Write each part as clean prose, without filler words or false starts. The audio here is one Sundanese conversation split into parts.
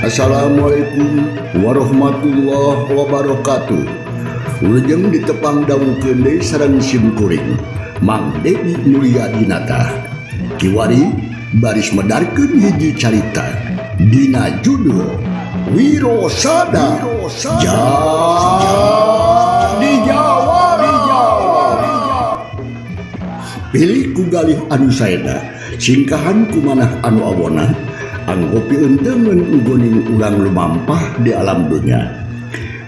Assalamualaikum warahmatullahi wabarakatuh. Wilujeng ditepang dangukeun deui sareng sim kuring Mang Dedi Mulyadinata. Kiwari baris medarkeun hiji carita dina judul Wiro Sada Jadi Jawara. Pilih ku galih anu saena, singkahan ku manah anu awona, anggo pieunteumeun ugoning urang lumampah di alam dunya.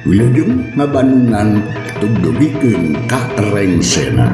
Wilujeng ngabandungan tugdugikeun ka rengsena.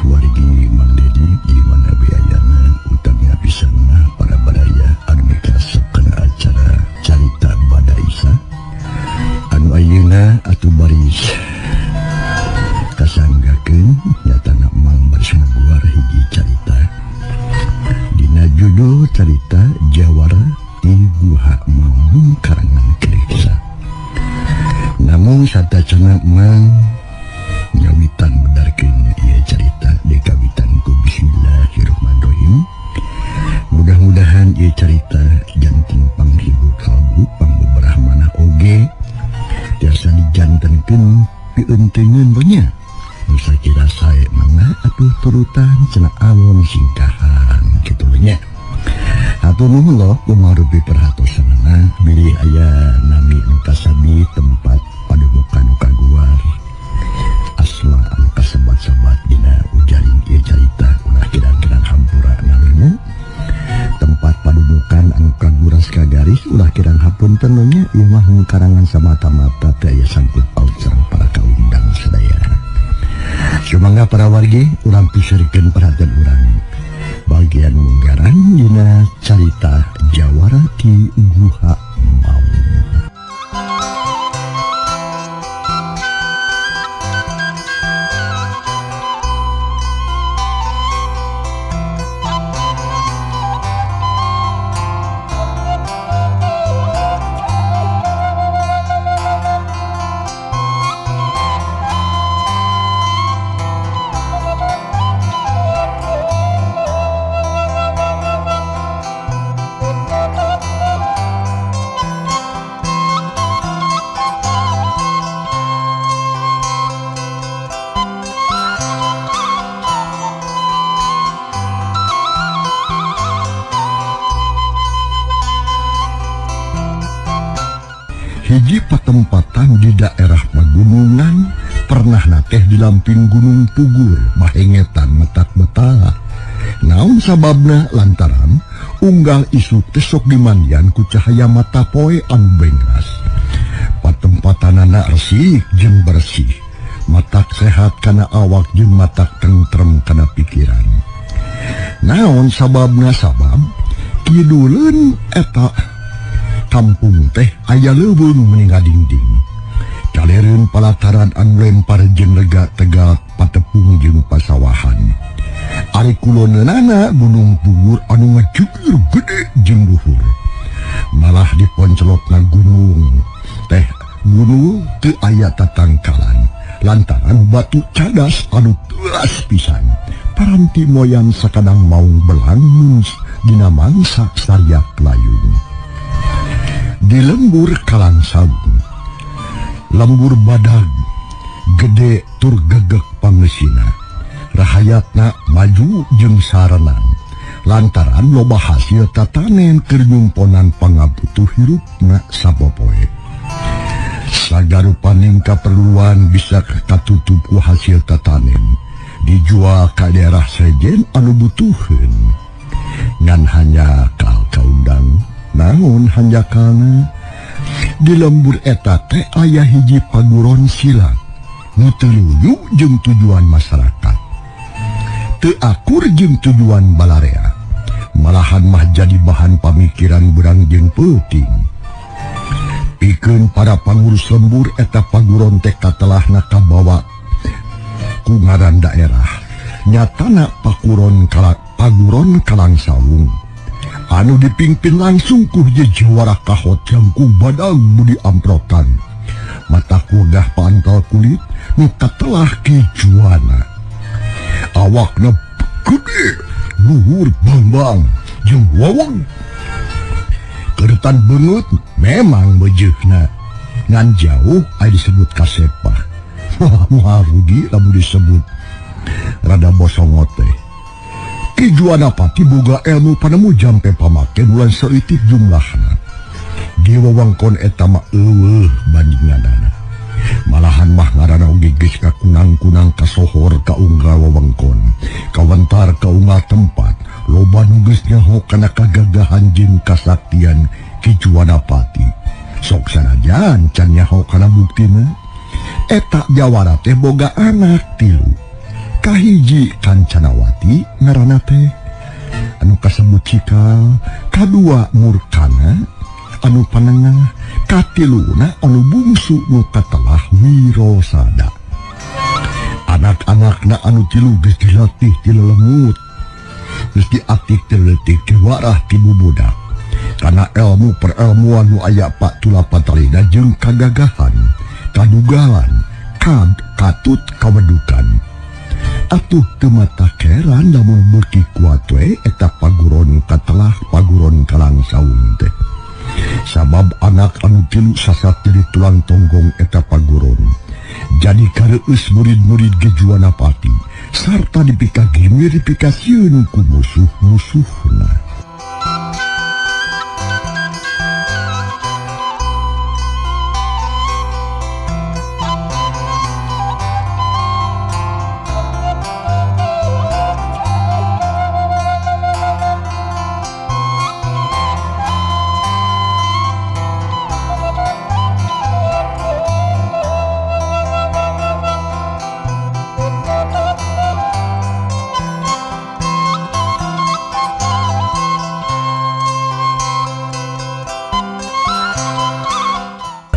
Wargi Mang Dedi di mana biayana utangnya pisan mah para baraya anu mikasep kana acara carita Badaisa anu ayeuna atuh baris kasanggakeun nyatana Mang baris ngaguar hiji carita dina judul carita Jawara di Guha Maung karangan Kiriksa. Namun satacana Mang ngawitan bedarkeun ieu carita dikawitan ku bismillahirrahmanirrahim. Mudah-mudahan ieu carita janten panghibur kalbu pangbeberah manah oge tiasa dijantenkeun pieunteuneun nya. Nu sakira sae mangga atuh turutan cenah awon singkahan kitu nya. Hatur nuhun loh kumarupi perhatosanana bilih aya nami nu kasabi tempat paduka nu kaguar asma anu kasebat-sebat dina ujaring ieu carita ulah kirang-kirang hampura naluna tempat padudukan anu kaguras kagaris ulah kirang hapunten nya ieu mah karangan samata-mata teu aya sangkut paut sareng para kaundang sadaya. Sumangga para wargi urang piserikeun perhatian urang bagian munggaran dina carita Jawara di Guha Maung. Hiji patempatan di daerah pagunungan pernah nateh di lamping Gunung Pugur bahengetan metak betah. Naon sababna lantaran unggal isuk teh sok dimandian ku cahaya mata poe anu bengras. Patempatanana resik jeung bersih, matak sehat kana awak jeung matak tentrem kana pikiran. Naon sababna sabab kiduleun eta kampung teh aya leuweung meni ngadingding. Calereun palataran anu lempar jeung lega tegal patepung jeung pasawahan. Ari kuloneunana Gunung Pugur anu ngajugir gede jeung luhur. Malah diponcelokna gunung teh gunung teu aya tatangkalan lantaran batu cadas anu teras pisan. Paranti moyan sakadang maung belang dina mangsa sariak layung. Di lembur Kalangsabung, lembur badag gede tur gegek pangesina. Rakyatna maju jeung sarenang lantaran loba hasil tatanen keur nyumponan pangabutuh hirupna sapopoe. Sagarupaning kaperluan bisa katutup ku hasil tatanen dijual ka daerah sejen anu butuheun. Ngan hanya kal kaundang naon hanjakalna di lembur eta teh aya hiji paguron silat nu teu luyu jeung tujuan masyarakat, teu akur jeung tujuan balarea, malahan mah jadi bahan pamikiran berang jeung peuting. Pikeun para pangurus lembur eta paguron teh katelahna kabawa ku ngaran daerah nyatana paguron Kalangsawung anu dipimpin langsung ku Jawara Kahot jangkung badang budi amprokan mata kugah pantal kulit nu katelah Ki Juwana. Awakna gede luhur bambang jeung wawang keretan beungeut memang bejeuhna ngan jauh aya disebut kasepah. Wah rugi lamun disebut rada bosongot teh. Ki Juwana Pati boga ilmu panemu jampe pamake bulan saeutik jumlahna. Di wewengkon eta mah eueuh bandinganana. Malahan mah ngaranna oge geus kakunang-kunang kasohor kaunggal wewengkon, kawentar kaunggal tempat, loba nu geus nyaho kana kagagahan jeung kasaktian Ki Juwana Pati. Sok sanajan can nyaho kana buktina. Eta jawara teh boga anak tilu. Kahiji Kancanawati ngaranna teh anu kasebut Cikal, kadua Murkana anu panengah, katiluna anu bungsu nu katelah Wirosada. Anak-anakna anu tilu geus dilatih ti lelemut, geus diatik ti leutik diwarah ti bubudak kana ilmu perelmuan nu aya patula-patalina jeung kagagahan, kadugalan, katut kawedukan. Atuh teu matakeran lamun beuki kuat we eta paguron katelah paguron Kalangsaung teh. Sabab anak anu tilu sasat jadi tulang tonggong eta paguron. Jadi kareueus murid-murid Ki Juwana Pati sarta dipikagimir dipikasieun ku musuh-musuhna.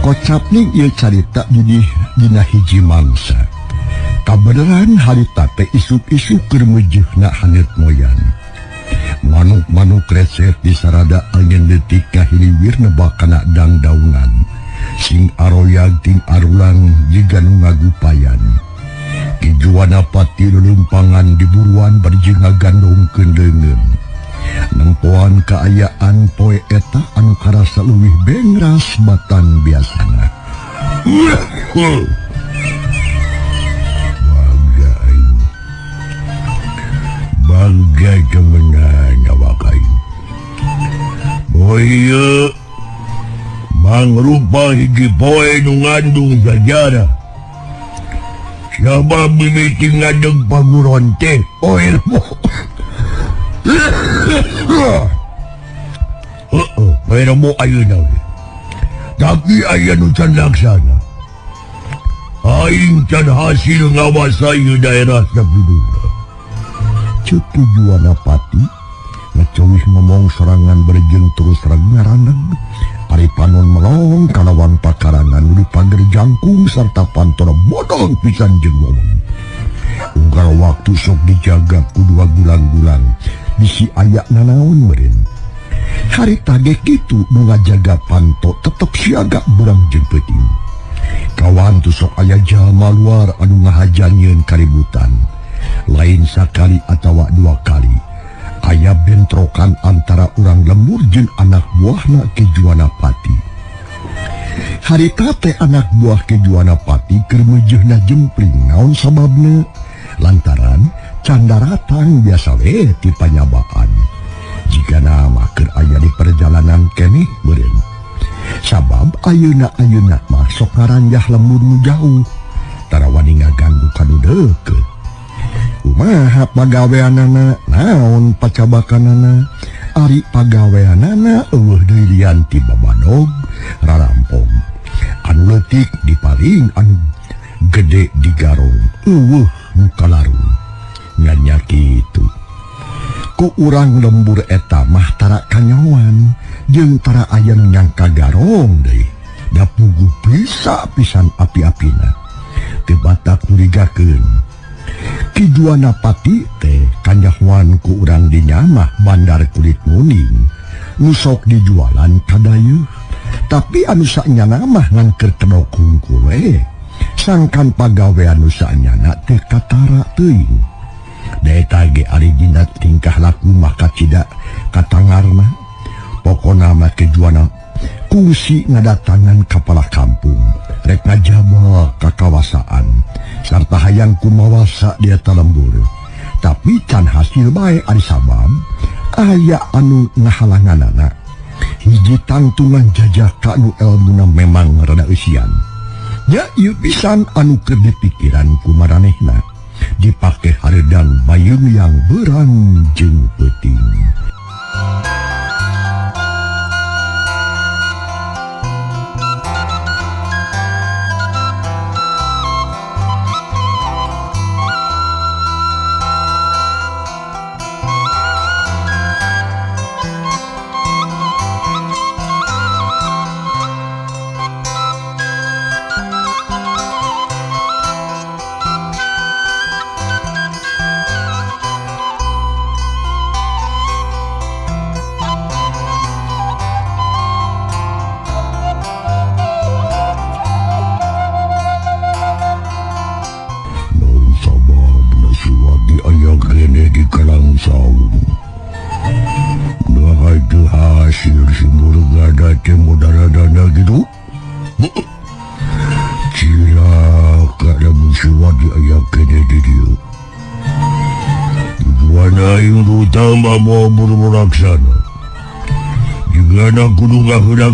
Kocapning ieu carita dina hiji mangsa. Kabeneran harita teh isuk-isuk keur meujeuna haneut moyan. Manuk-manuk reset di sarada angin leutik kahiliwir nebak kana dangdaunan. Sing aroyag ting arulang jiga nu ngagupayan. Ki Juwana Pati lulumpangan di buruan bari jeung ngagandongkeun leungeun. Nempoan kaayaan poe eta anu karasa leuwih bengras batan biasana. Bangga aing. Bangga kemenang awak aing. Boy ieu mangrupa hiji poe nu ngandung sajarah. Siapa mimiti ngadeg paguron teh poe Heeh, mo ayeuna we. Tapi aya nu can laksana. Aing can hasil ngawasai daerah sapiduna. Ceuk Ki Juwana Pati ngecowih ngomong sorangan berjeng terus ngaraneg. Ari panon melong kalawang pakarangan nu dipager jangkung sarta pantona bodong pisan jeung ngomong. Unggal waktu sok dijaga ku dua gulang-gulang bisi aya nanaon meureun. Harita ge kitu nu ngajaga panto tetep siaga berang jeung peuting. Kawan tu sok aya jalma luar anu ngahajan nyieun kaributan. Lain sakali atawa dua kali aya bentrokan antara urang lembur jeung anak buahna Ki Juwana Pati. Harita teh anak buah Ki Juwana Pati keur meujeuna jempling naon sababna? Lantaran Can daratang biasa we ti panyabaan. Jigana mah keur aya di perjalanan keneh meureun. Sabab ayeuna-ayeuna mah sok ngaranjah lembur nu jauh. Tara wani ngaganggu ka nu deukeut. Kumaha pagaweanana, naon pacabakanana? Ari pagaweanana eueuh deui lian ti babadog rarampong. Anu leutik dipaling, anu gede digarong, eueuh nu kalarung. Ngan nya kitu. Ku urang lembur eta mah tara kanyawan jeung tara aya nu nyangka garong deui. Da puguh bisa pisan api-apina. Teu batak curigakeun. Ki Juwanapati teh kanyahoan ku urang dinya mah bandar kulit muning. Nu sok dijualan ka dayeuh. Tapi anu saenyana mah ngan keur kedok hungkul we. Sangkan pagawean nu saenyana teh katara teuing. Da eta ge ari dina tingkah laku mah kacida katangarna. Pokona mah Ki Juwana kungsi ngadatangan kapala kampung rek ngajaba ka kawasaan sarta hayang kumawasa di eta lembur. Tapi can hasil bae ari sabab aya anu ngahalanganana. Hiji tangtungan jajaka nu elmuna memang rada eusian. Nya ieu pisan anu keur dipikiran ku maranehna. Dipake hareudang bayung yang berang jeung peuting.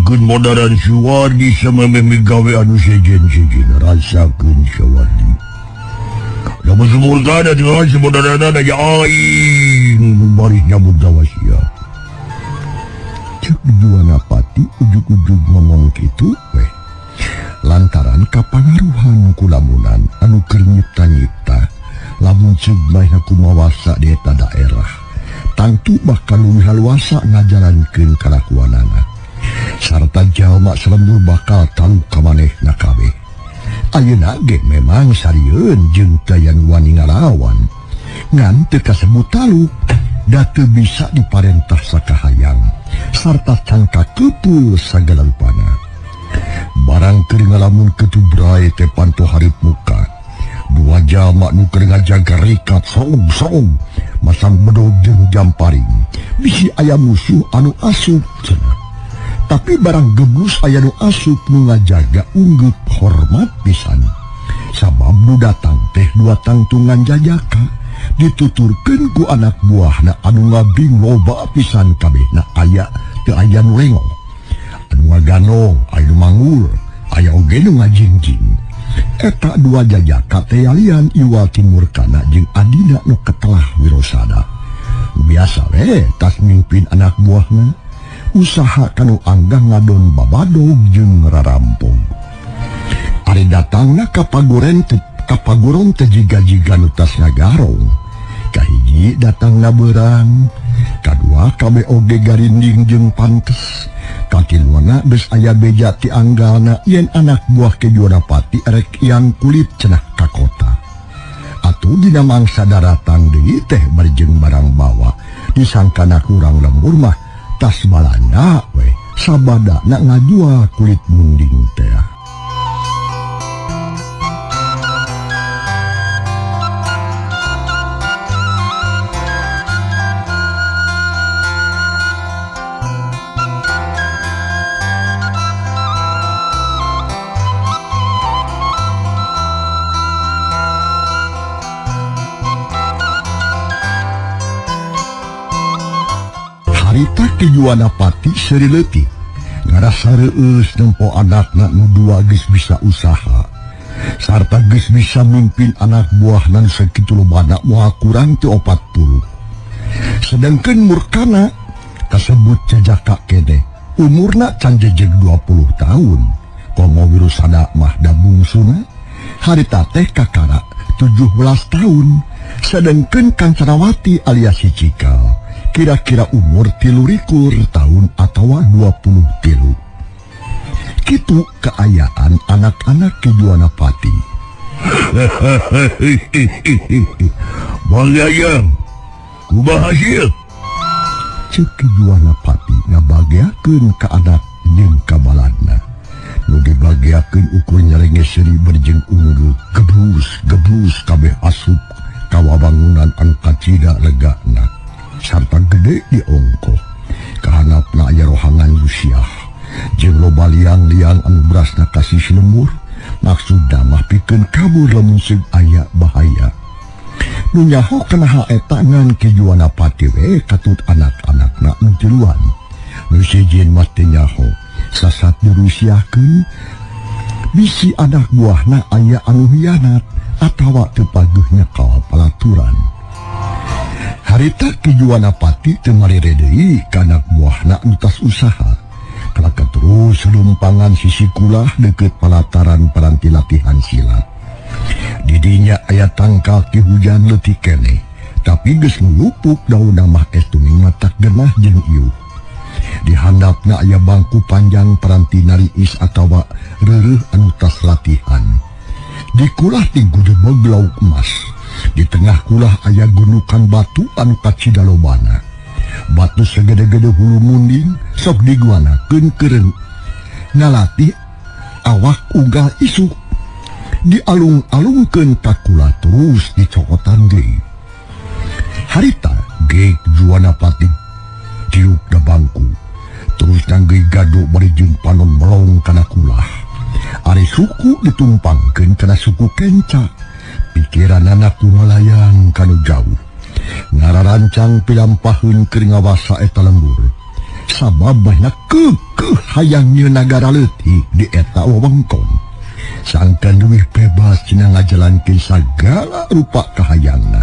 Kudu modaran Suwardi sama memigawe anu sejen-sejen rasakeun Suwardi. Lamun sumurgana dengan semodaranana ya aing baris nyambut gawa sia. Cek Juwanapati ujug-ujug ngomong kitu weh. Lantaran kapangaruhan kulamunan anu keur nyipta-nyipta lamun ceuk mah kumawasa di eta daerah. Tangtu bakal leuwih haluasa ngajalankeun kalakuanana. Sarta jalma salembur bakal talu ka manehna kabeh. Ayeuna ge memang sarieun jeung teu wani ngalawan. Ngan teu kasebut taluk, da teu bisa diparentah sakahayang sarta can kakeupeul sagala rupana. Barang keur ngalamun ketubrai teh panto hareup muka. Dua jalma nu keur ngajaga rikat saung-saung masang bedog jeung jamparing. Bisi aya musuh anu asup cenah. Tapi barang geblus aya nu asup nu ngajaga unggeup hormat pisan. Sabab nu datang teh dua tangtungan jajaka dituturkeun ku anak buahna anu ngabing loba pisan kabehna aya teu aya nu lengo. Anu ngaganong, aya nu mangul, aya oge nu ngajingjing. Eta dua jajaka teh alian Iwa Timur Kana jeung adina nu ketelah Wirosada. Biasa we tas mimpin anak buahna. Usaha kanu anggah ngadon babadog jeung rarampong. Ari datangna ka paguron teh jiga-jiga nu tas ngagarong. Kahiji datangna beurang, kadua kabeh oge garinding jeung pantes. Katiluana geus aya beja ti anggalna yen anak buah Ki Juwanapati rek yang kulit cenah ka kota. Atuh dina mangsa daratang deui teh bari jeung barang bawa disangkana kurang lembur mah tas balanja we sabadana ngajual kulit munding teh. Harita Ki Juwanapati seuri leutik ngarasa reueus nempo anakna nu dua geus bisa usaha sarta geus bisa mimpin anak buahna nu sakitu lobana moal kurang ti 40. Sedangkan Murkana kasebut jajaka keneh umurna can jejeg 20 tahun. Komo Wirusada mah da bungsuna harita teh kakara 17 tahun. Sedangkan Kancanawati alias si Cikal kira-kira umur 23 tahun atau 23. Kitu keayaan anak-anak Ki Juwanapati. Bang Yayang, kumaha hasil? Ceuk Ki Juwanapati ngabageakeun ka anak jeung ka baladna. Nu dibageakeun ukur nyalenge seuri berjeng unggul gebrus kabeh asup ka wabangunan anu kacida legana sarta gede di ongkoh. Kahanapna aya rohangan Rusiah jeung loba liang-liang anu berasna kasih lembur, maksudna mah pikeun kabur lamun seug aya bahaya. Nu nyaho kana eta ngan Ki Juwanapati we katut anak-anakna nu tiluan. Nu sejen mah teu nyaho sasat dirusiahkeun bisi anak buahna aya anu hianat atawa teu paguh nyekal palaturan. Harita Ki Juwanapati teu marere deui ka anak buahna nu tas usaha. Kalaka terus lumpangan sisi kulah deukeut palataran paranti latihan silat. Didinya aya tangkal ki hujan leutik keneh, tapi geus nulupuk daunna mah estuning matak genah jeung iuh. Di handapna aya bangku panjang paranti nariis atawa reureuh anu tas latihan. Di kulah ti gudebeg lauk emas. Di tengah kulah aya gunukan batu anu kacida lobana. Batu segede-gede hulu munding sok diguanakeun keur ngalatih awak ugal isuk. Dialung-alungkeun ka kula terus dicokotan deui. Harita Ki Juwanapati diuk da bangku terus nanggeui gado bari jeung panon melong kana kulah. Ari suku ditumpangkeun kana suku kenca. Pikiranana kumalayang kanu jauh. Ngararancang pilampaheun keur ngawasa eta lembur. Sabab banyak kekeh hayang nyieun nagara leutik di eta wewengkon. Sangkan leuwih bebas dina ngajalankeun sagala rupa kahayangna.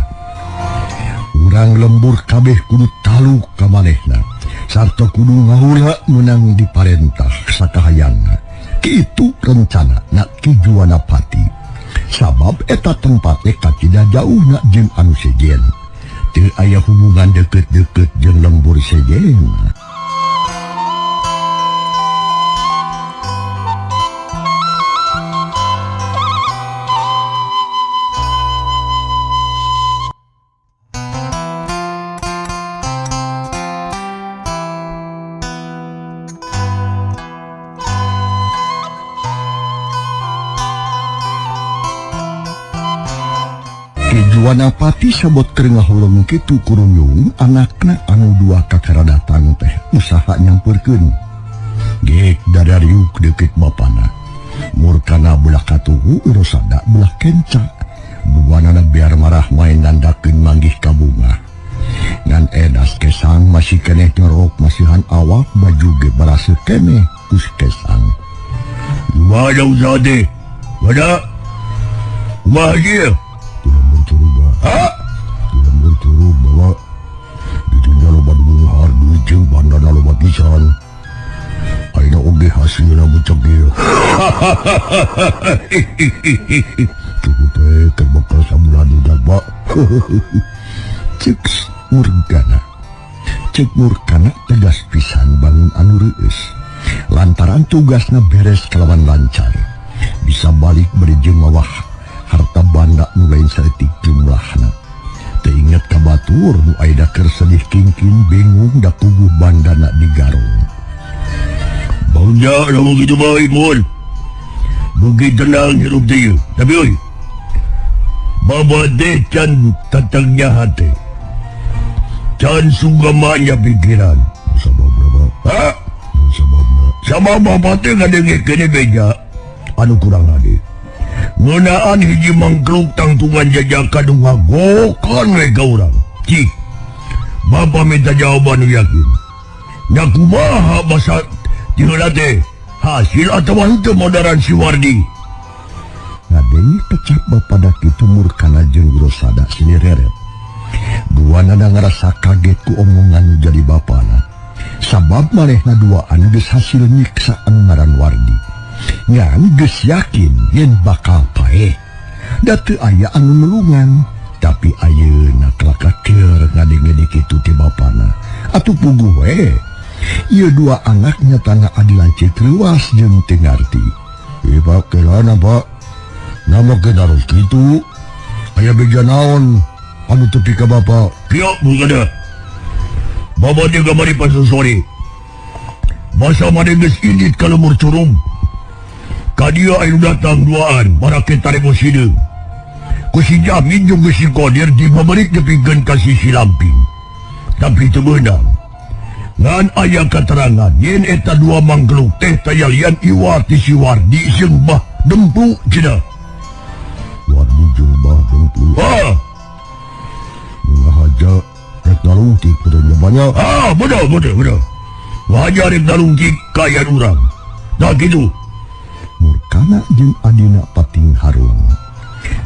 Urang lembur kabeh kudu taluk ka manehna sarta kudu ngahula meunang diparentah sakahayangna. Kitu rencana na Ki Juwanapati. Sabab eta tempat teh kacida jauhna jeung anu sejen. Teu aya hubungan deukeut-deukeut jeung lembur sejen. Wanapati sabot keur ngaholong kitu kurunyung anakna anu dua kakara datang teh usaha nyamperkeun. Geek dadariuk deukeut bapana. Murkana belah katuhu Wirusada belah kenca. Buanana biar marah main nandakeun manggih ka bunga. Ngan edas kesang masih keneh nyorok masihan awak baju ge baraseuh keneh kus kesang. Wadah usah wadah. Kumaha ieu? Lembur turu bawa ditinggal loba beunghar duit jeung bandana loba pisan. Ayeuna oge hasilna bucek ieu. Cukup we keur bekal sabulan udah, Pak. Ceuk Murgana. Ceuk Murkana tegas pisan bangun anu reueus. Lantaran tugasna beres kalawan lancar. Bisa balik bari jeung mawah harta banda nu lain saeutik jumlahna. Teu inget ka batur nu ayeuna keur sedih kingkin bingung da tubuh bandana digarong. Bangja lamun kitu bae mun. Beuki tenang hirup teh ieu. Tapi euy. Baba teh can tatangnya hate. Can sugamanya pikiran. Sababna ba? Ha? Sababna. Sabab bapa teh ngadengkeun beja anu kurang hade. Ngeunaan hiji mangkluk tangtungan jajakan nu ngagokan we ka urang. Cik. Bapa minta jawaban nu yakin. Nya kumaha basa ti heula teh hasil atawa henteu modaran si Wardi. Ngadenge pecah bapada kitu Murkana jeung Wirasada silih reret. Duanana ngarasa kaget ku omongan nu jadi bapana. Sabab manehna duaan geus hasil nyiksa anu ngaran Wardi. Ngan geus yakin yen bakal paeh. Da teu aya anu nulungan, tapi ayeuna kelakakeur ngadenge kitu ti bapana. Atuh puguh we. Ieu dua anak nyatana adi lanceuk reuas jeung teu ngarti. Pak kelana Pak. Nama ge harus kitu. Aya beja naon anu tepi ka bapa. Kieu bukan. Bapa dia gamari pasal sore. Masa maneh geus indit ka lemur curung. Ka dieu anu datang duaan barake taremo sideung. Ku si Jamin jeung si Kodir dibaberik nepikeun ka sisi lamping. Tapi teu meunang. Ngan aya katerangan yen eta dua manggeluk teh tayalian iwat ti si Wardi jeung Bah Dempu cenah. Wardi jeung Bah Dempu. Ah. Ngahaja rek nalungtik kudu banyak. Ah, bener bener bener. Wajar rek nalungtik kaya urang. Nah kitu. Murkana jeung adina pating harung.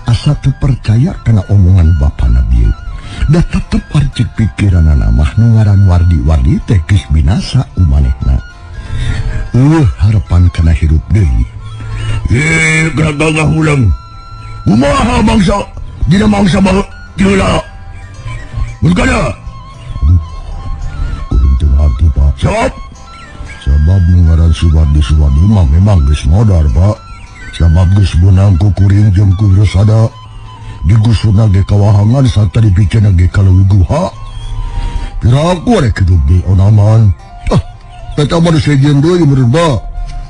Asa teu percaya kana omongan bapana bieu. Da tetep arcik pikiranana mah nu ngaran Wardi-Wardi teh geus binasa umanehna. Eueuh harapan kana hirup deui. Gerak ulang. Kumaha bangsa dina mangsa baheula heula. Murkana. Aduh. Kuring teu ngarti, Pak. Sabab? Sabab nu ngaran si Wardi-Wardi mah memang geus modar, Pak. Sabab geus beunang ku kuring jeung ku Wirasada. Digusurna ge kawahangan sarta dipikeun ge ka leuwih guha. Piraku rek hidup di onaman. Ah, eta mah sejen deui meureun, Pak.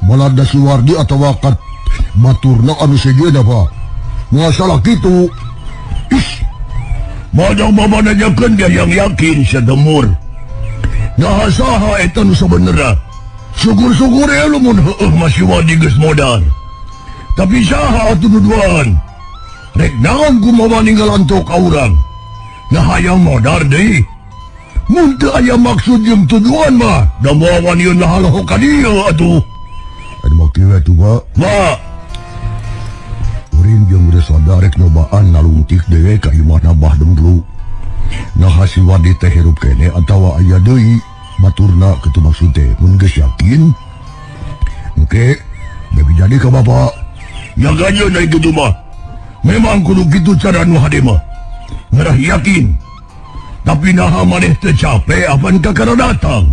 Balada si Wardi atawa kat baturna anu sejen apa? Moal salah kitu. Ih. Madang bapa nanyakeun dia yang yakin sedemur. Nah saha eta nu sabenerna? Syukur-syukur ya lamun heueuh mah si Wardi geus modar. Tapi saha atuh duduan? Rek naon kumaha ninggal antok ka urang? Nah hayang modar deui. Mun teu aya maksud jeung tujuan mah, da moal waniun lahaloho ka dieu atuh. Anu mah kieu atuh, Pak. Ma. Kuring jeung Wirasada rek nyobaan nalungtik deui ka imahna Bah Dengdlu. Nah si Wardi teh hirup kene atawa aya deui baturna kitu maksud teh. Mun geus yakin, engke bebi jadi ka bapa. Ya ganyeun ai kitu mah. Memang kudu kitu cara nu hade mah. Ngarah yakin. Tapi naha maneh teu capek apan kakara datang.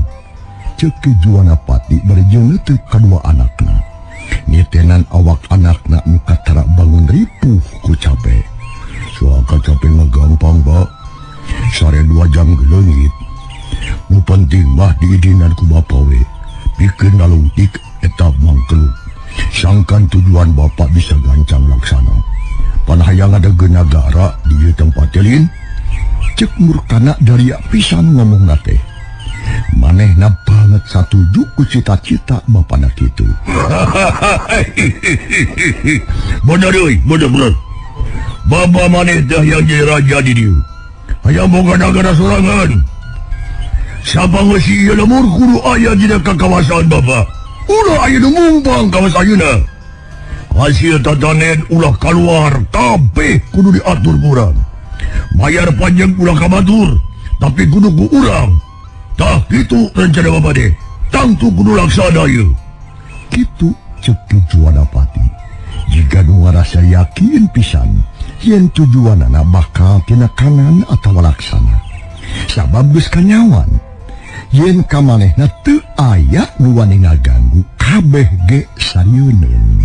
Ceuk Ki Juwana Pati bari jeung neuteuk kadua anakna. Nitenan awak anakna nu katara bangun ripuh ku capek. Soalka capek mah gampang, Pak. Sare 2 jam geleungit. Nu penting mah diidinan ku bapa we. Pikeun nalungtik eta mangkeluk. Sangkan tujuan bapak bisa gancang laksana. Pan hayang ada nagara di ieu tempat lain. Cek Murkana dari pisan ngomong teh. Manehna banget satuju ku cita-cita bapana kitu. Bener euy, bener bener. Bapa maneh teh yang jadi raja di dieu. Hayang boga nagara sorangan. Sabang si ieu lemur kudu aya dina kakawasan bapa. Ulah aya nu mumpang kawas ayeuna. Hasil tatanen ulah kaluar kabeh kudu diatur urang. Bayar panjang ulah ka batur, tapi kudu ku urang. Tah kitu rencana bapa deh. Tangtu kudu laksana ieu. Kitu ceuk Ki Juwana Pati. Jika nu ngarasa yakin pisan yen tujuanana bakal tina kanan atawa laksana. Sabab geus kanyawan yen ka manehna teu aya nu wani ngaganggu kabeh ge sarieuneun.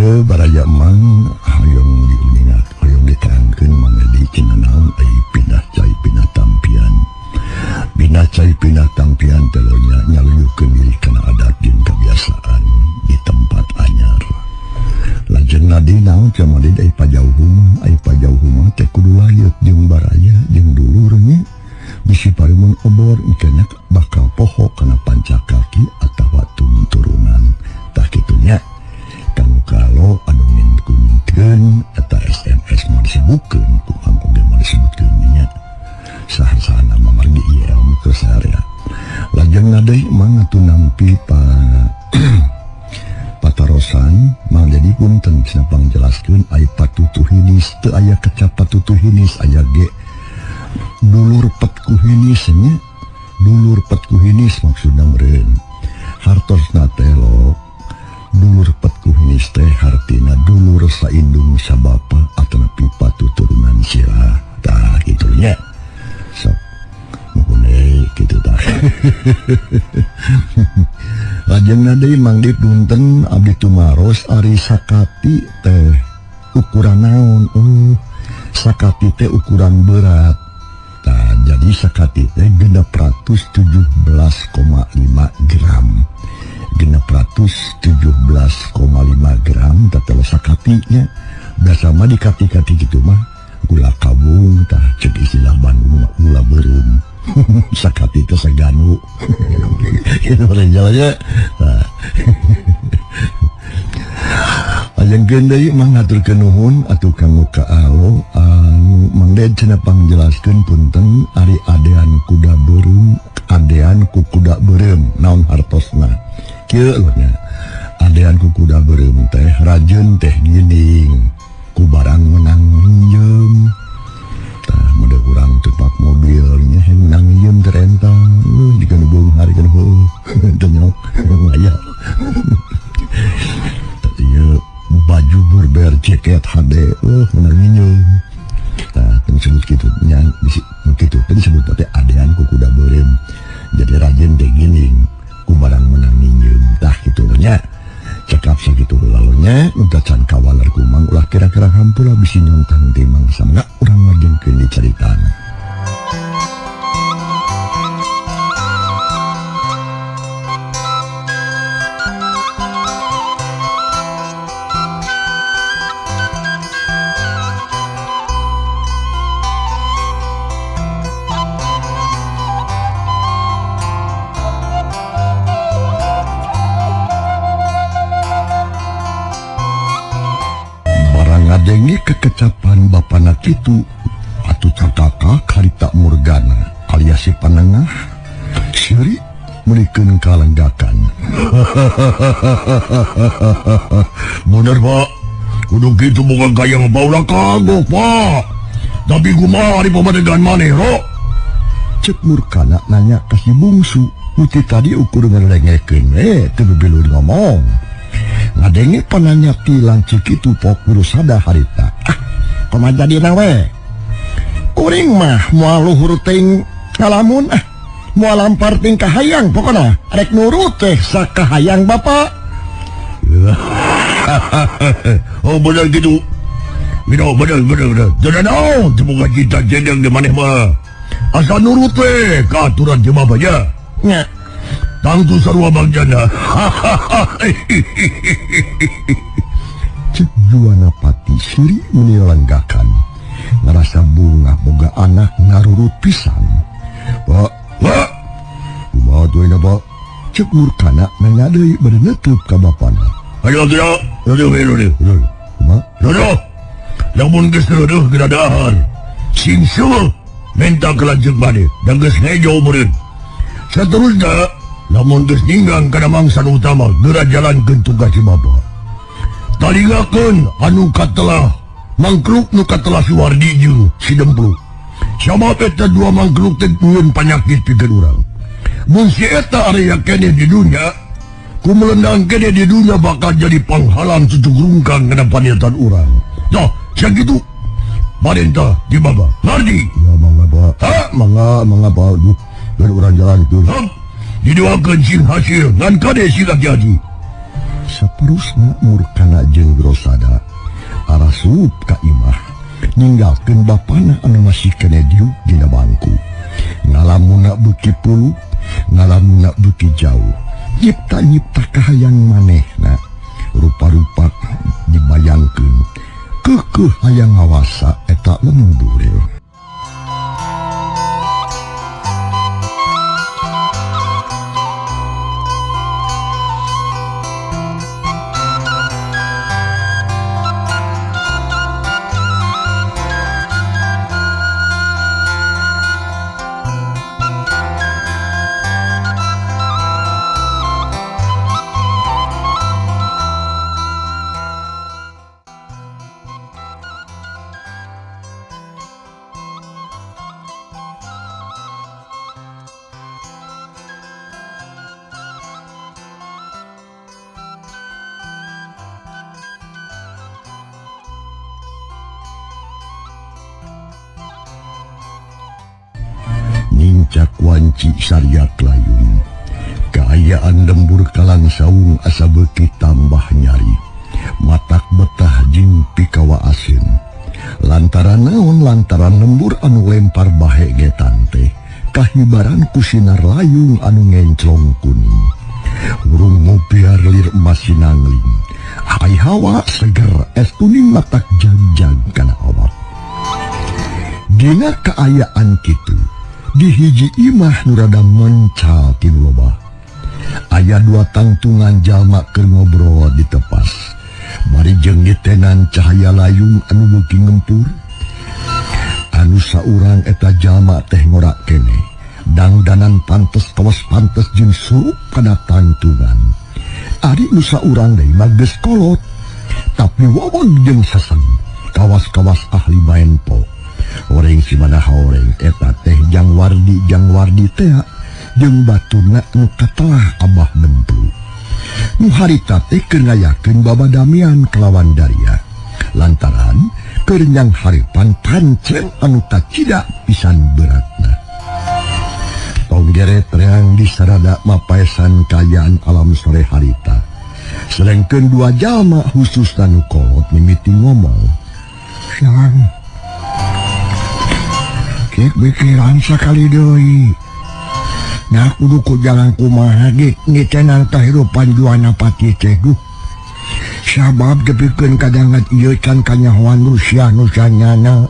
Ieu baraya Mang hoyong diuningat hoyong diterangkeun Mang Edi cenah naon ai pindah cai pindah tampian. Pindah cai pindah tampian teh nya nyaluyukeun diri kana adat jeung kebiasaan di tempat anyar. Lajeng nadi naon cenah Mang Edi ai pajauh mah teh kudu layeut jeung baraya jeung dulurnya. Bisi paremun obor engkena bakal poho kana pancakaki atawa turunan. Tah kitu nya. Kanggo kalau anu nginkunkeun eta SMS mah disebutkeun ku Mang oge mah disebutkeun nya. Saha-sahana mamargi ieu ilmu keur saarea. Lajeng deui Mang atuh nampi pa patarosan Mang Dedi punten cenah pangjelaskeun ai patutuh hinis teu aya kecap patutuh hinis aya ge dulur petku hinis nya. Dulur petku hinis maksudna meureun hartosna teh lo dulur petku hinis teh hartina dulur saindung sabapa atanapi patuturunan sirah. Tah kitu nya. Sok nuhun deui kitu tah. Lajengna deui Mang Dit punten abdi tumaros ari sakati teh ukuran naon? Oh, sakati teh ukuran berat. Tah jadi sakati teh 617,5 gram. 617,5 gram tah teh sakatinya. Biasa mah dikati-kati kitu mah gula kabung tah cek istilah Bandung mah gula beureum. Sakati teh saganu. Kitu mah jalannya. Tah. Lajengkeun deui Mang ngaturkeun nuhun atuh kanggo ka alo anu Mang Ded cenah pangjelaskeun punten ari adean kuda beureum adean ku kuda beureum naon hartosna. Kieu lho nya. Adean ku kuda beureum teh rajeun teh gining ku barang menang minjem. Tah mode urang teu pak mobil nya menang minjem teh rentang jiga nu beunghar jiga nu heueuh teu nyok ngaya. Ieu baju berber jaket HD menang minjem. Tah teu disebut kitu nya kitu teh disebut teh adean ku kuda beureum. Jadi rajin teh gining ku barang menang minjem. Tah kitu nya. Cekap sakitu heula nya nu can kawaler ku Mang ulah kira-kira hampura bisi nyontang ti Mang samangga urang ngajengkeun di caritana. Ngadenge kekecapan bapana kitu atuh cakaka karita Morgana alias si panengah seuri meulikeun kalenggakan. Bener Pak, kudu kitu bukan kaya baula kagok Pak. Tapi kumaha ari pamadegan maneh ro? Cek Murkana nanya ka si bungsu. Nu ti tadi ukur ngalengekeun we teu bebeuleuh ngomong. Ngadenge pananya ti lancik itu pok guru sada harita. Ah, kumaha jadina we? Kuring mah moal luhur teuing ngalamun ah. Moal lampar teuing kahayang pokona. Rek nurut teh sakahayang bapa. Oh bener gitu. Mino bener bener bener. Jadi naon teu boga cinta jendeng di maneh mah. Asal nurut we ka aturan ti bapa nya. Nya. Tangtu sarua bagjana. Cek Juwana Pati seuri meuni lenggakan. Ngarasa bungah boga anak ngarurut pisan. Pak, Pak. Kumaha tuh ayeuna, Pak? Cek Murkana nanya deui bade neuteub ka bapana. Ayo geura, aduh aduh aduh. Kumaha? Aduh. Lamun geus reueuh geura dahar. Sing seueuh minta kelanjut maneh dan geus ngejo meureun. Saterusna lamun geus ninggang kana mangsa nu utama geura jalankeun tugas si bapa. Talingakeun anu katelah mangkluk nu katelah si Wardi jeung si Dempluk. Sabab eta dua mangkluk teh nyieun panyakit pikeun urang. Mun si eta area keneh di dunya, ku melendang keneh di dunya bakal jadi panghalang cucugrungkang kana paniatan urang. Tah, sakitu parentah di bapa. Ngarti? Ya mangga Pak. Ha? Mangga, mangga Pak. Duh, dan urang jalan tuh. Hah? Didoakeun sing hasil ngan kade sila jadi. Saparusna Murkana jeung Grosada arasup ka imah ninggalkeun bapana anu masih keneh diuk dina bangku. Ngalamuna beuki puluk, ngalamuna beuki jauh. Nyipta-nyipta kahayang manehna, rupa-rupa dibayangkeun. Keukeuh hayang ngawasa eta lembur. Nincak wanci sarya layung. Kaayaan lembur kalang saung asa beuki tambah nyari. Matak betah jeung pikawaaseun. Lantaran naon lantaran lembur anu lempar bahe getan teh kahibaran ku sinar layung anu ngenclong kuning. Urung ngopiar lir emas sinangling. Ai hawa seger es kuning matak jag-jag kana awak. Dina kaayaan kitu di hiji imah nu rada mencal tinu loba. Aya dua tangtungan jalma keur ngobrol di tepas. Bari jeung nitenan cahaya layung anu beuki ngempur. Anu saurang eta jalma teh ngorak keneh. Dangdanan pantes kawas pantes jeung surup kana tangtungan. Ari nu saurang deui mah geus kolot, tapi wawag jeung seseng. Kawas-kawas ahli maen po. Oreng si mana horeng eta teh jang wardi tea jeung baturna nu katelah Abah Demplu. Nu harita teh keur ngayakeun babadamian kelawan Daria. Lantaran keur nyang harepan pancen anu tacida pisan beratna. Tong geret reang di sarada mapaesan kaayaan alam sore harita. Selengkeun dua jalma khususna nu kolot mimiti ngomong. Siang Kek pikiran sakali deui. Nah kudu ku jalan kumaha ge ngitenan kahirupan Juana Pati teh duh. Sabab depikeun kadangat ieu can kanyahoan Rusia nu sanyana.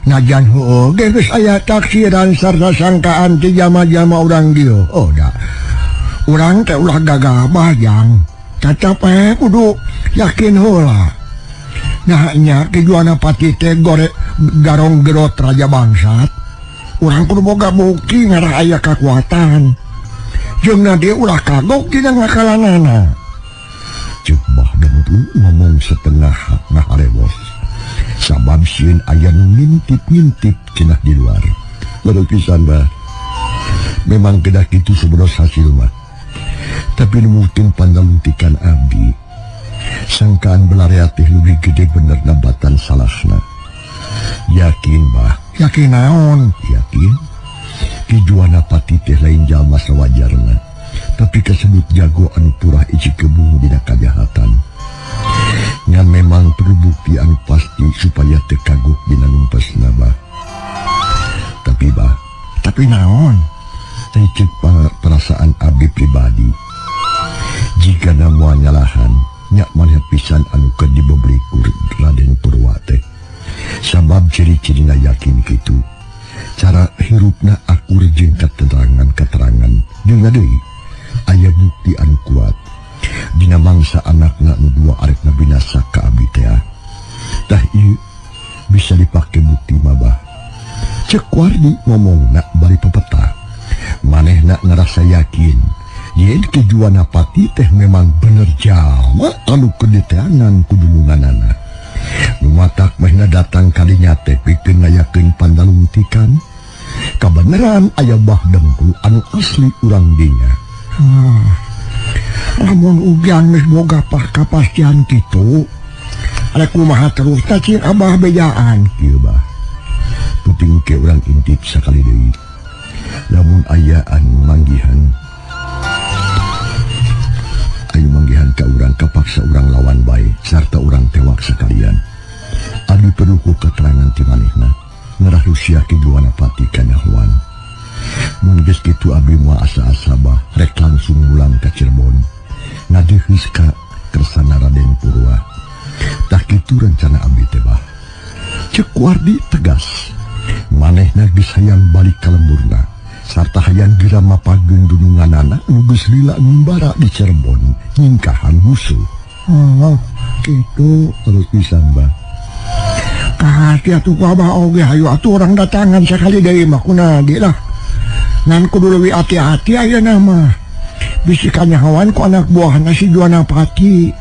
Najan heueuh ge geus aya taksiran sarta sangkaan ti jama-jama urang dieu. Oh da. Urang teh ulah gagabah jang. Tetep kudu yakin heula. Nah nya ki Juana Pati teh gore garong gerot raja bangsat. Urang kudu boga bukti ngarah aya kakuatan. Jeung na dia ulah kagok dina ngakalanana. Ceuk Bah Demplu ngomong setengah ngaharewos. Sabab sieun aya nu ngintip-ngintip cenah di luar. Baru pisan bah. Memang kedah kitu seberos hasil mah. Tapi nu mungkin pandaluntikan abdi. Sangkaan belarea teh lebih gede bener nabatan salahna. Yakin bah. Yakin naon? Yakin. Ki Juana Pati teh lain jalma sawajarna. Tapi kasebut jago anu purah iji kebung dina kajahatan. Ngan memang perlu bukti anu pasti supaya teu kagok dina numpesna bah. Tapi bah, tapi naon? Teh ceuk perasaan abdi pribadi. Jika moal nyalahan, nyak maneh pisan anu keur dibebri ku Raden Purwa teh. Sabab ciri-cirina yakin kitu. Cara hirupna akur jeung keterangan-keterangan jeung deui aya bukti anu kuat. Dina mangsa anakna nu dua arekna binasa ka abdi teh. Tah ieu bisa dipake bukti mah bah. Ceuk Wardi ngomongna bari pepeta. Manehna ngarasa yakin yen Ki Juana Pati teh memang bener jalma anu keur diteangan ku dununganana. Nu matak mehna datang kalinya teh pikeun ngayakeun pandalungtikan. Kabeneran aya Bah Dengkul anu asli urang dinya. Lamun ugian geus boga kapastian kitu, ada kumaha terus teh cing Abah bejaan kieu bah. Penting ke urang intip sakali deui. Lamun aya anu manggihan, ayo manggihan datangan ka urang kapaksa urang lawan bae sarta urang tewak sekalian. Abdi perlu ku keterangan ti manehna ngarah Rusia Ki Juwana Pati kanyahoan. Mun geus kitu abdi moal asa-asa bah rek langsung mulang ka Cirebon. Ngadeheus ka kersana Raden Purwa. Tah kitu rencana abdi teh bah. Cek Wardi tegas. Manehna geus hayang balik ka lemburna sarta hayang geura mapageun dununganana nu geus lila ngumbara di Cirebon nyingkahan musuh. Oh, kitu terus pisan bah. Kahati atuh ku abah oge hayu atuh urang datangan sakali deui mah kunaha ge lah. Ngan kudu leuwih hati-hati ayeuna mah. Bisi kanyahoan ku anak buahna si Juwana Pati.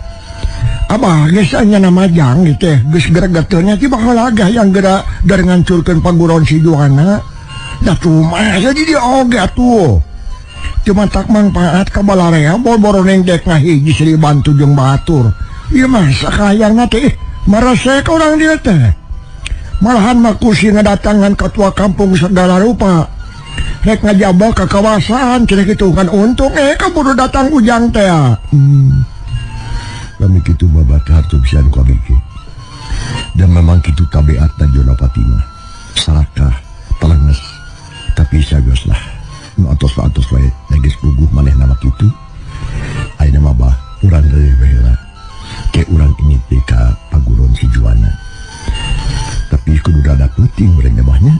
Abah geus anya nama jang ieu teh geus gregeteunya ti bakal lagah yang geura dar ngancurkeun paguron si Juwana. Da cuma jadi dia oge atuh. Cuma tak mangpaat ka balarea bor-boroneng dek ngahiji Sri Bantu jeung batur. Ieu mah sakayangna teh maresek urang dieu teh. Malahan mah kursi ngadatangan ketua kampung segala rupa. Rek ngajabah ke kawasan cenah kitu kan untung kaburu datang ujang teh. Kami kitu babakar tuh pisan ku abdi. Dan memang kitu tabiatna Juwana Pati mah. Sarakah telenges tapi sageus lah. Nu atos-atos wae geus puguh manehna mah kitu. Ayeuna mah bah urang deui we heula. Ke urang ini teh ka paguron si Juwana. Tapi kudu rada penting urang bahnya.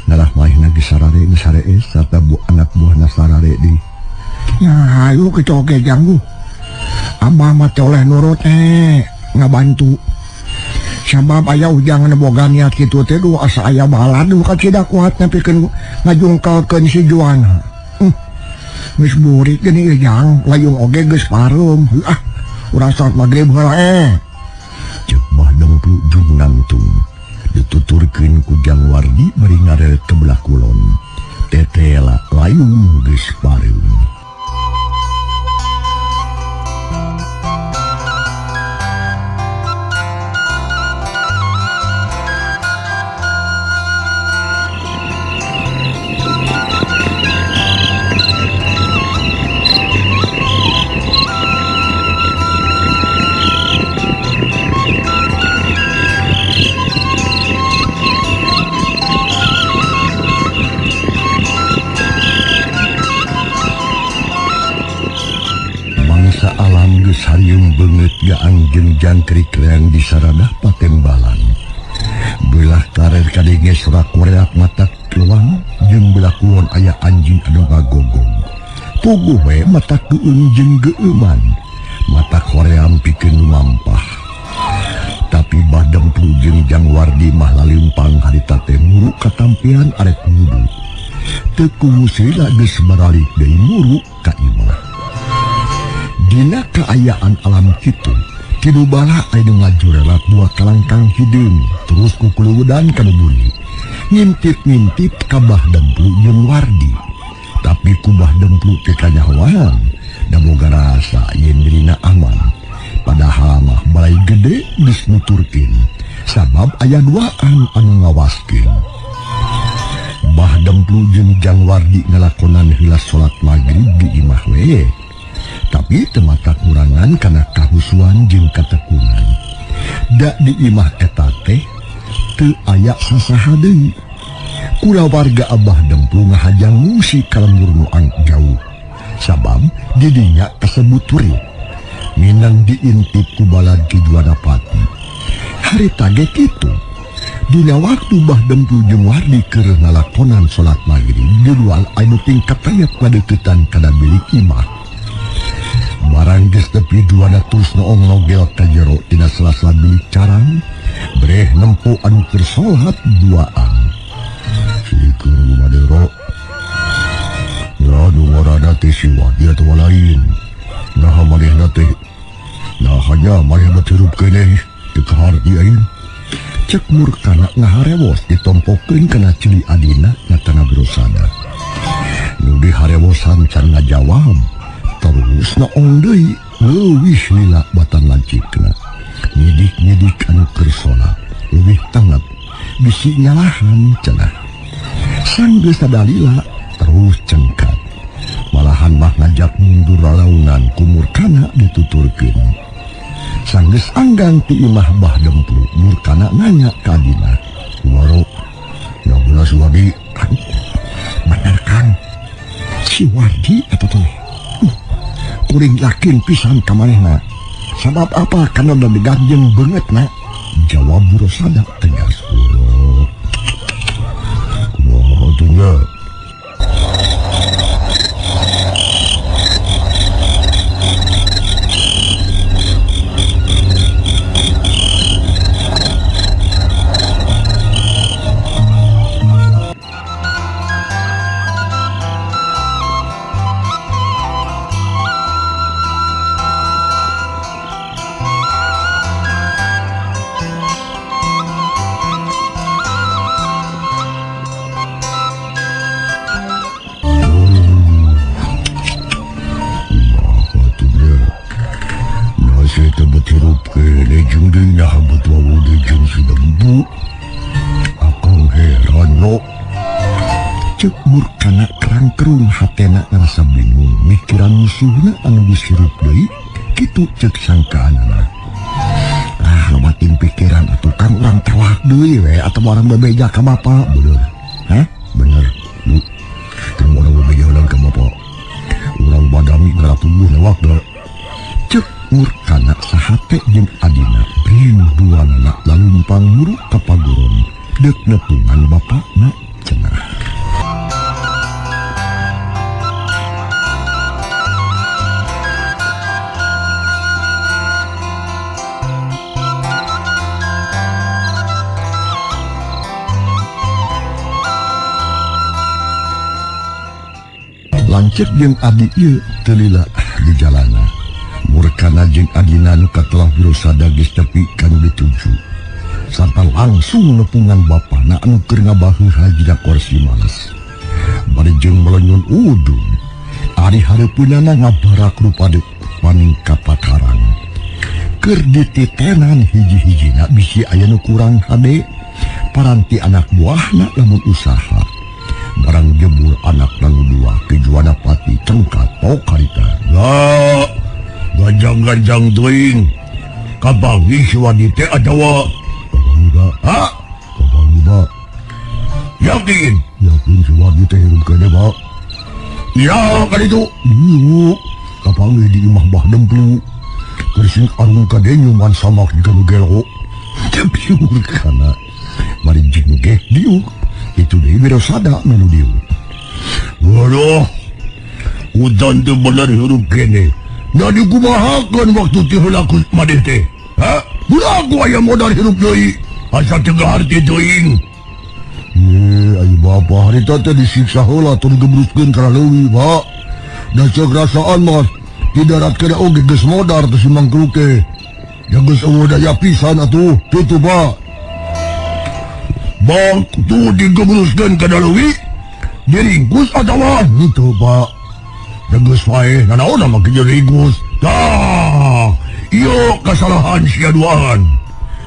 Narah manehna geus sarare geus sarees sarta bu anak buahna sarare deui. Ya hayu kitu oge janggu. Abah mah teh oleh nurut ngabantu. Sabab aya ujang nu boga niat kitu teh duh asa aya balad nu kacida kuat nepikeun ngajungkalkeun si Juwana. Geus burik geuning ieu jang, layung oge geus pareum. Ah, urang salat magrib heula Ceuk Bah Dengplu jeung nangtung. Dituturkeun ku Jang Wardi bari ngareret ke belah kulon. Tetela layung geus pareum. Alam geus hariung beungeut gaang jeung jangkrik leang di saradah patembalan. Belah karer kadenge sorak koreak mata keluang jeung belah kulon aya anjing anu ngagogong. Puguh we mata keueung jeung geueuman. Mata koream pikeun lumampah. Tapi Bah Dengplu jeung Jang Wardi mah lalimpang harita teh muru katampian arek wudu. Teu kumusila geus baralik deui muru ka imah. Dina kaayaan alam kitu, tilu bala anu ngajurelat dua kalangkang hideung terus kukuluwudan kana bumi. Ngintip-ngintip ka Bah Dengplu jeung Wardi. Tapi ku Bah Dengplu teh kanyahoan, da boga rasa yen dirina aman. Padahal mah balai gede geus nuturkeun, sabab aya duaan anu ngawaskeun. Bah Dengplu jeung Jang Wardi ngalakonan heula salat magrib di imah we. Tapi temata kurangan karena kahusuan jeung katekunan. Da di imah eta teh teu aya sasaha deui. Kulawarga Abah Dengplu ngahajang ngungsi ka lembur nu jauh. Sabab didinya kasebut turi. Minang diintip ku balad Ki Juwana Pati. Harita ge kitu. Dina waktu Bah Dengplu jeung Wardi keur ngalakonan salat magrib di luar anu tingkat tayap kadeuketan kana bilik imah. Barang geus tepi 200 noong nogel ka jero tina sela-sela bilik carang, breh nempo anu keur salat duaan. Sikeun gumadero. Ya nu ngaranna teh si Wardi atawa lain. Naha manehna teh? Nah hanya maneh mah hirup keneh teu kaharti aing. Cek murkana ngaharewos ditompokeun kana ceuli adina nyatana berosana. Nu diharewosan can ngajawab. Terus naong deui leuwih lila batan lancikna. Nyidik-nyidik anu keur salat leuwih tangat bisi nyalahan cenah. Sanggeus sadalila terus cengkat. Malahan Sangkaan mah ngajak mundur lalaunan ku Murkana dituturkeun. Sanggeus anggang ti imah Bah Demplu, Murkana nanya ka adina. Kumaha? Ya bener si Wardi. Aduh, bener Kang. Si Wardi eta teh. Kuring yakin pisan ka manehna. Sabab apa? Karena udah diganjeng banget na. Jawab Wirosada tegas. Kumaha tuh nya? Cek Murkana kerangkerung hatena ngerasa bingung mikiran musuhna anu disirup deui kitu cek sangkaanana. Ah loba ting pikiran atuh Kang, urang tewak deui we atau urang bebeja ka bapa. Bener. Hah? Bener. Bu. Teu urang bebeja urang ka bapa. Urang badami ngarapuguh lewat da. Cek Murkana sahate jeung adina bring duanana lalumpang muru ka paguron deuk nepungan bapana cenah. Lanceuk jeung adi ieu teu lila di jalana. Murkana jeung adina nu katelah Wirosada geus tepi ka nu dituju. Sarta langsung nepungan bapana anu keur ngabaheuh dina kursi males. Bari jeung melenyun udun. Ari hareupeunana ngabarak rupa paning kapakarang. Keur dititenan hiji-hijina bisi aya nu kurang hade. Paranti anak buahna lamun usaha. Barang jebul anak lalu dua kejuana pati cengkat pokarita. Ya, ganjang-ganjang teuing. Kapanggih si Wardi teh atawa kapanggih ba? Ha? Kapanggih ba? Yakin? Yakin si Wardi teh hirup keneh ba? Ya, kan itu. Iya, kapanggih di imah Bah Demplu. Keur sing arung ka denyuman samak di nu gelo. Tapi Murkana bari jeung geh diuk. Itu deui Wirosada melu diuk. Waduh, udan teu bener hirup keneh. Da dikumahakeun waktu ti heula ku maneh teh? Ha? Budak aya modal hirup deui. Asa teu ngaharti teuing. Ye, ayo bapa harita teh disiksa heula tong digebruskeun kana leuwih, Pak. Da ceuk rasaan mah di darat kena oge geus modar teh si Mangkruk teh. Ya geus eueuh daya pisan atuh, kitu, Pak. Waktu digebruskeun kana leuwih, diringkus atawa henteu, Pak. Da geus wae nanaon mah kieu ringkus. Tah, ieu kasalahan sia duaan.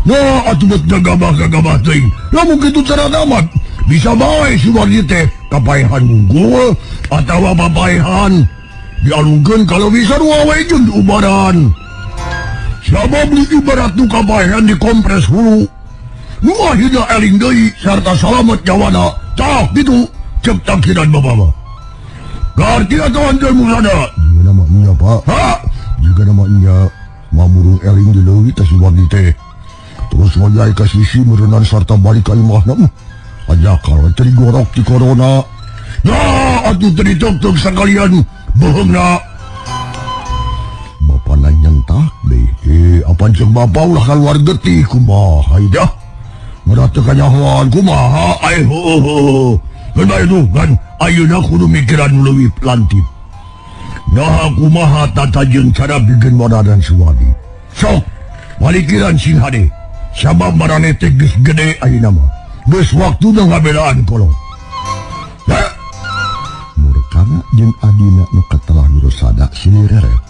Nah, atuh bet gagabah-gagabah teuing. Lamun kitu cara mah bisa bae si Wardi teh kapaehan unggul atawa papaehan dialungkeun kalau bisa dua wae jeung diubaran. Sabab di ibarat nu kapaehan dikompres hulu. Nu akhirna eling deui sarta salamet nyawana. Tah kitu cek tangkiran bapa mah. Garti atawa henteu Murkana? Juga nama nya, Pak. Ha? Juga nama nya mamurung eling di leuwih teh si Wardi teh. Terus ngojai ka sisi meureunan sarta balik ka imahna. Aja kalau teu digorok di corona. Nah, atuh teu diteukteup sakalian beuheungna. Bapana nyentak deui. Apan jeung bapa ulah kaluar getih kumaha ieu dah. Meurat teu kanyahoan kumaha ai heueuh. Geus bae tuh kan ayeuna kudu mikiran nu leuwih lantip. Nah, kumaha tata jeung cara bikin modaran si Wardi. Sok, balikiran sing hade. Sabab maraneh teh geus gede ayeuna mah. Geus waktuna ngabelaan kolot. Ha? Murkana jeung adina nu katelah Wirosada silih reret.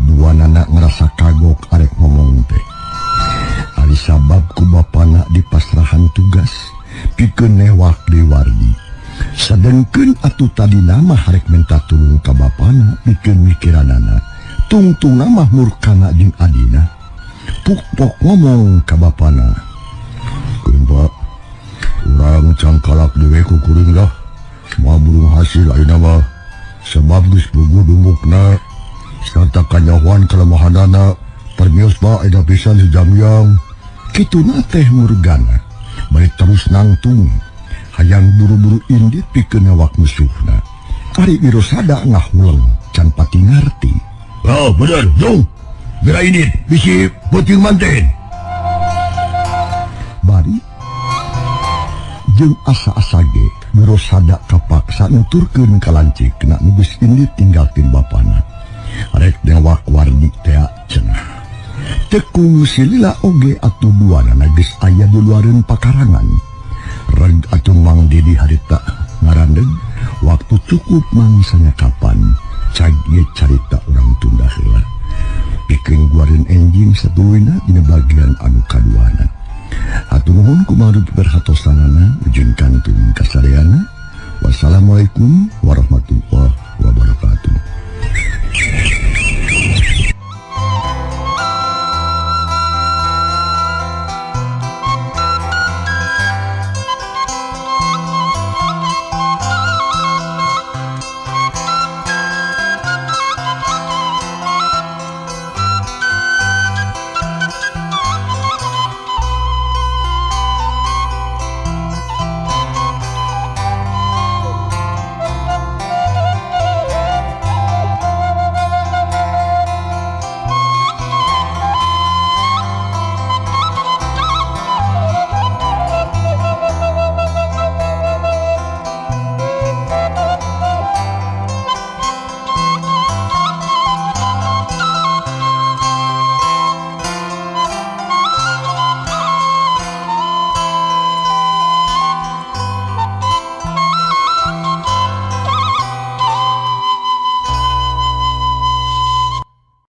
Duanana ngerasa kagok arek ngomong teh. Ari sabab ku bapana dipasrahan tugas pikeun newak deui Wardi. Sedeng Dengkeun atuh tadina mah harek menta tulung ka bapana pikeun mikiranana. Tungtungna mah murkana jeung adina. Puk-pok ngomong ka bapana. Keun Pak, urang cangkalak dewe ku kuring lah. Moal burung hasil ayeuna mah. Sebab geus puguh dumukna sarta kanyahoan kelemahanana. Permios Pak, eda pisan si Jamyang. Kituna teh murgana bari terus nangtung hayang buru-buru indit pikeun ngawak musuhna. Ari Wirosada ngahuleng can pati ngarti. Oh, bener, jung. Geura indit bisi peuting manten. Bari jeung asa-asa ge Wirosada kapaksa nuturkeun ka lanceukna nu geus indit tinggalkeun bapana. Rek newak wardi tea cenah. Tekung silila oge atuh duanana geus aya di luareun pakarangan. Reg atuh Mang Dedi harita ngarandeg waktu cukup mangsanya kapan cag ieu carita urang tunda heula. Pikeun guareun enjing satuluyna dina bagian anu kaduana. Hatur nuhun kumaha perhatosanana ujung kantun kasadayana. Wassalamualaikum warahmatullahi.